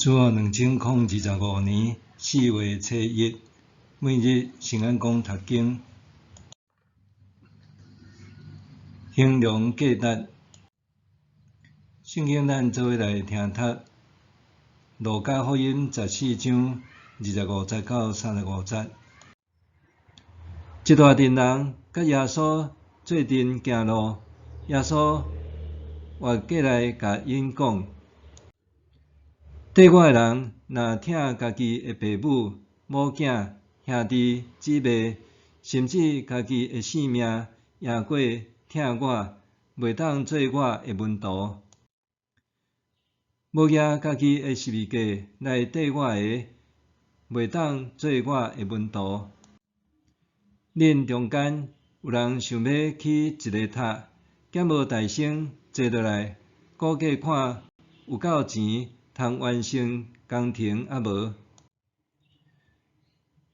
主後2025年4月初一，每日聖安講讀經，衡量價值。聖經咱做伙來聽讀，路加福音14章25節到35節。一大陣人佮耶穌做陣行路，耶穌活過來共𪜶講：綴我的人，若疼家己的爸母、母囝、兄弟姊妹，甚至家己的性命，贏過疼我，袂當做我的門徒。無舉家己的十字架來綴我的，袂當做我的門徒。恁中間有人想欲起一个塔，敢無大先坐落來，估計看有夠錢通完成工程抑無？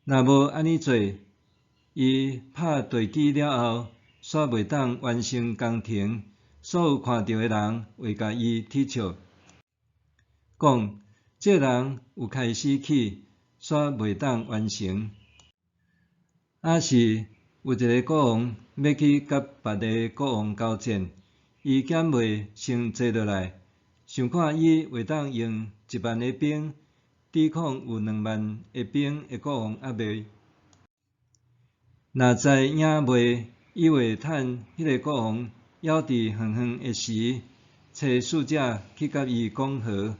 若無按呢做，伊拍地基了後，煞袂當完成工程，所有看著的人會共伊恥笑，講：這个人有開始起，煞袂當完成。抑是有一个國王欲去佮別个國王交戰，伊敢袂先坐落來，想看伊會當用1萬个兵抵抗有2萬个兵的國王抑未？若知影未，伊會趁彼个國王猶佇遠遠的時，差使者去佮伊講和。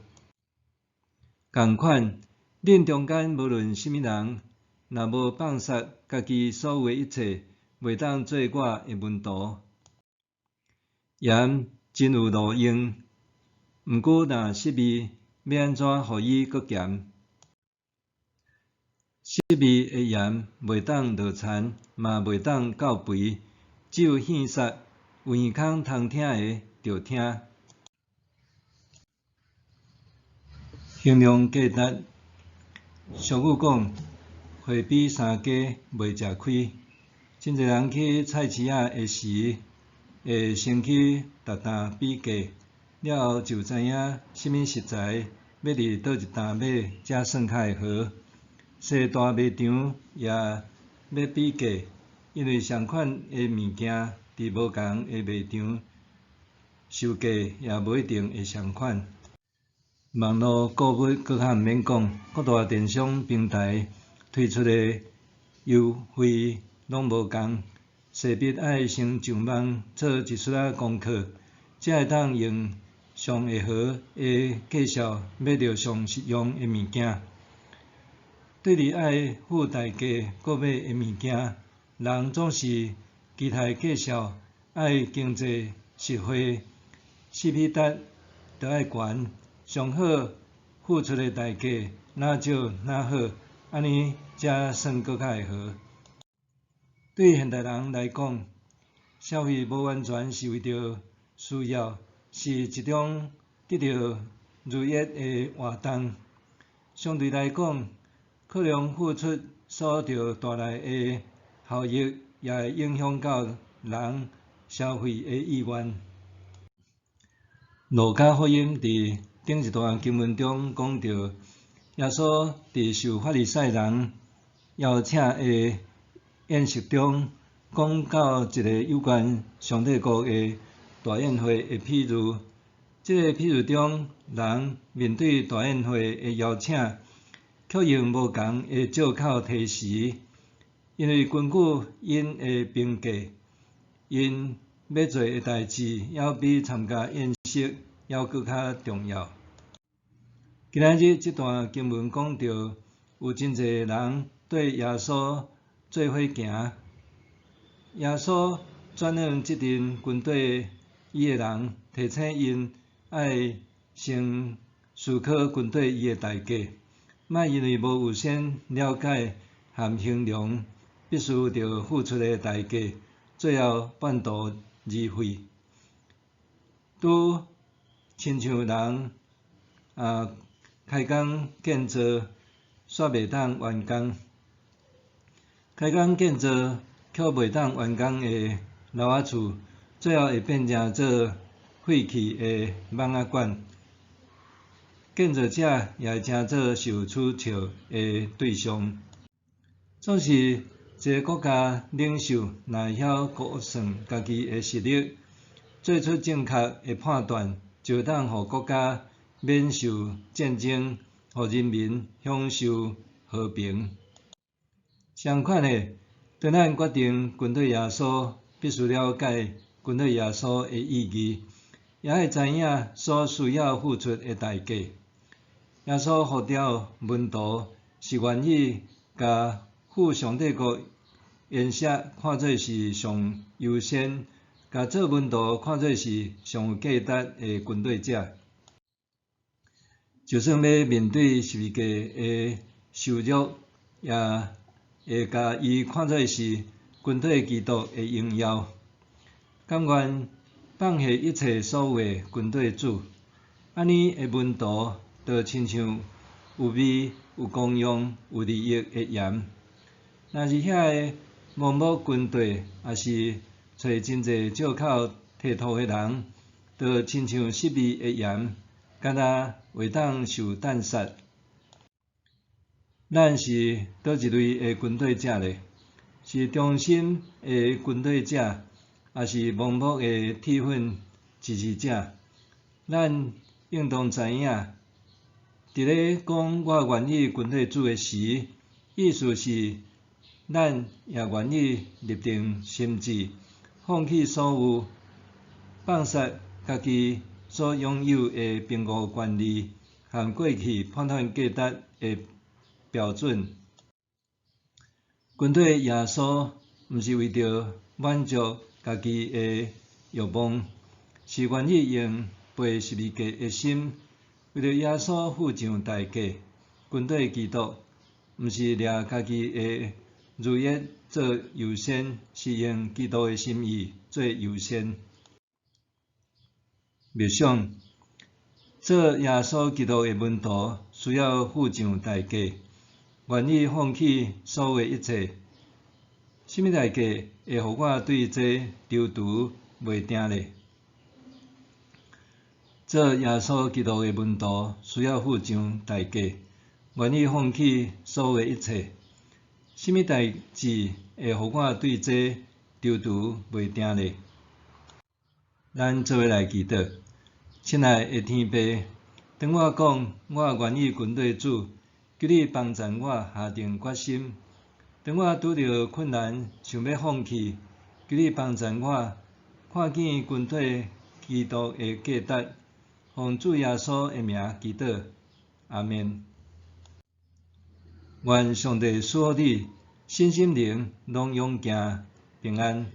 仝款，恁中間無論啥物人，若無放殺家己所有的一切，袂當做我的門徒。鹽真有路用，毋過若失味，欲按怎予伊閣鹹？失味的鹽袂當落田，嘛袂當媾肥，只有獻撒。有耳孔通聽的，就聽。衡量價值，俗語講，貨比三家，袂食虧。真濟人去菜市仔的時，會先去逐擔比價，了後就知影啥物食材欲佇佗一擔買才算較會合。踅大賣場也欲比價，因為仝款的物件佇無仝的賣場售價也無一定會仝款。網路購物閣較毋免講，各大電商平台推出的優惠攏無仝，勢必愛先上網做一撮仔功課，才會當用上會合的價數買著上實用的物件。對於愛付代價購買的物件，人總是期待價數愛經濟實惠，CP 值著愛懸，上好付出的代價若少若好，按呢才算閣較會合。對現代人來講，消費無完全是為著需要，是一種得著愉悅的活動。相對來講，可能付出所著帶來的效益，也會影響到人消費的意願。路加福音佇頂一段經文中講著，耶穌佇受法利賽人邀請的宴席中，講到一個有關上帝國的大宴會的譬喻。這个譬喻中，人面對大宴會的邀請，卻用無仝的藉口推辭，因為根據𪜶的評價，𪜶欲做的代誌，猶比參加宴席猶閣較重要。今仔日這段經文講著，有真濟人綴耶穌做伙行，耶穌轉向這陣跟綴伊的人，提醒𪜶愛先思考跟綴伊的代價，莫因為無預先了解和衡量必須著付出的代價，最後半途而廢。拄親像人開工建造，煞袂當完工。開工建造卻袂當完工的樓仔厝，最後會變成做廢棄的蠓仔館。建造者也會成做受取笑的對象。總是一个國家領袖若會曉估算家己的實力，做出正確的判斷，就會當予國家免受戰爭，予人民享受和平。相款的，當咱決定跟綴耶穌，必須了解跟綴耶穌的意義，也愛知影所需要付出的代價。耶穌呼召門徒是願意共赴上帝國筵席看做是上優先，共做門徒看做是上有價值的跟綴者。就算欲面對十字架的羞辱，也會共伊看做是跟綴基督的榮耀，甘願放下一切所有的跟綴主。按呢的門徒，就親像有味、有功用、有利益的鹽。若是遐个盲目跟綴，抑是揣真濟藉口推脫的人，就親像失味的鹽，敢若會當受彈殺。咱是佗一類的跟綴者咧？是忠心的跟綴者，抑是盲目的鐵粉支持者？咱應當知影，佇咧講我願意跟綴主的時，意思是咱也願意立定心志，放棄所有，放殺家己所擁有的評估權利和過去判斷價值的標準。跟綴耶穌，毋是為著滿足家己的欲望，是願意用背十字架的心，為著耶穌付上代價。跟綴基督，毋是掠家己的如意做優先，是用基督的心意做優先。默想，做耶穌基督的門徒，需要付上代價，願意放棄所有的一切。啥物代價會予我對這躊躇袂定咧？做耶穌基督的門徒，需要付上代價，願意放棄所有的一切。啥物代誌會予我對這躊躇袂定咧？咱做伙來祈禱。親愛的天父，當我講我願意跟綴主，求你幫贊我下定決心。當我拄著困難，想欲放棄，求你幫贊我看見跟綴基督的價值。奉主耶穌的名祈禱，阿們。願上帝賜福你，身心靈攏勇健平安。